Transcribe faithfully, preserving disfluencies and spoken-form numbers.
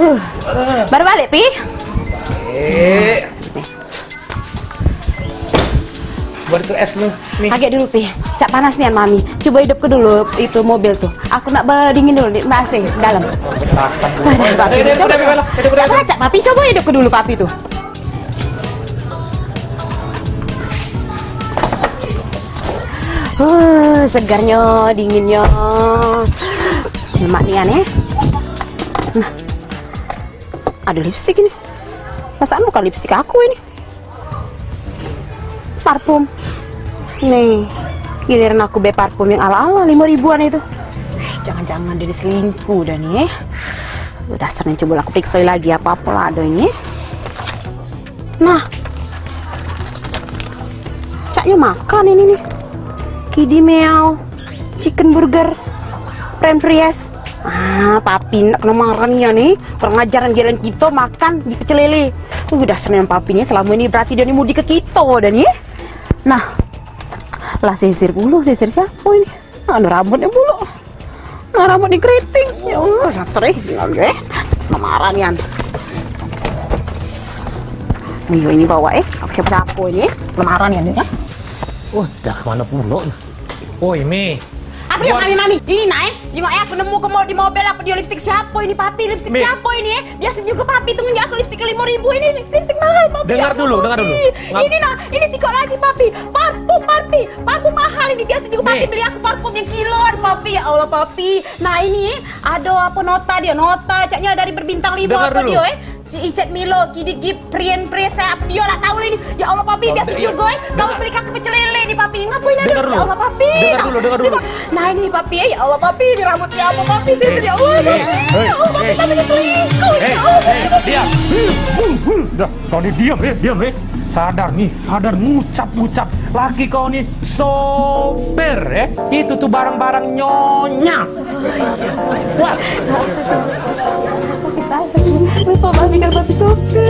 Uh, baru balik, Pi? Eh. Buat itu es lu, nih. Agak dulu, Pi. Cak panas nian, Mami. Coba hidupke dulu itu mobil tuh. Aku nak berdingin dulu, di A C dalam. Dah, dah, Papi. Coba. Dah, dah, dah, dah. Cak, Papi, coba hidupke dulu, Papi tuh. Uh, segarnyo, dinginnyo. Lemak nian, eh. Nah. Ada lipstick ini. Perasaan bukan lipstick aku ini. Parfum. Nih, giliran aku be parfum yang ala-ala lima ribuan itu. Ih, jangan-jangan dia selingkuh dah nih, eh. Udah, sana coba aku periksa lagi apa-apa lah ada ini. Nah. Caknya makan ini nih. Kidi meow, chicken burger, french fries. Ah, Papi nak kena marah nih ya nih. Kurang ajaran jalan kita makan di pecel lele. Uh, dasar memang Papi nih selama ini berarti dia nih mudi ke kita dah nih. Nah, lah sisir dulu, sisir siapa ini? Anu rambutnya bulu. Nah, rambut di keriting. Ya Allah, dasar eh, tinggal gue. Kena marah nih an. Ayo ini bawa eh, aku siapa-siapa ini. Kena marah nih an ya. Wah, dah kemana pula nih? Woi, Mi. Apa dia, Mami, Mami? Ini, Nak, eh? Jengok, eh, aku nemu ke mo-, di mobil apa dia lipstick siapa ini, Papi? Lipstick siapa ini, eh? Biasa juga Papi tuh ngenjuk aku lipstick lima ribu ini. Lipstick mahal, Papi. Dengar dulu, dengar dulu. Ini, Nak, ini sikok lagi, Papi. Parfum, Papi. Parfum mahal ini. Biasa juga Papi beli aku parfum yang kiloan, Papi. Ya Allah, Papi. Nah, ini, eh, ada apa nota dia? Nota, caknya dari berbintang lima apa dia, eh? Si Icet Milo, Kidi Gip, Prien Pres, saya apa dia nak tahu lah ini. Ya Allah, Papi, biasa juga, eh. Kau beli kaki pecel lele nih, Papi. Ngapain ada? Dengar dulu. Ya Allah, Papi. Dengar dulu, dengar dulu. Nah, ini, Papi, eh. Ya Allah, Papi, ini rambut siapa, Papi? Sini, ya Allah, Papi. Ya Allah, Papi, tapi selingkuh. Ya Allah, Papi. Diam. Dah, kau ni diam, eh. Diam, eh. Sadar nih, sadar, ngucap-ngucap. Laki kau ni sober, eh. Itu tuh barang-barang nyonya. Puas. Lupa, Papi, kan Papi suka.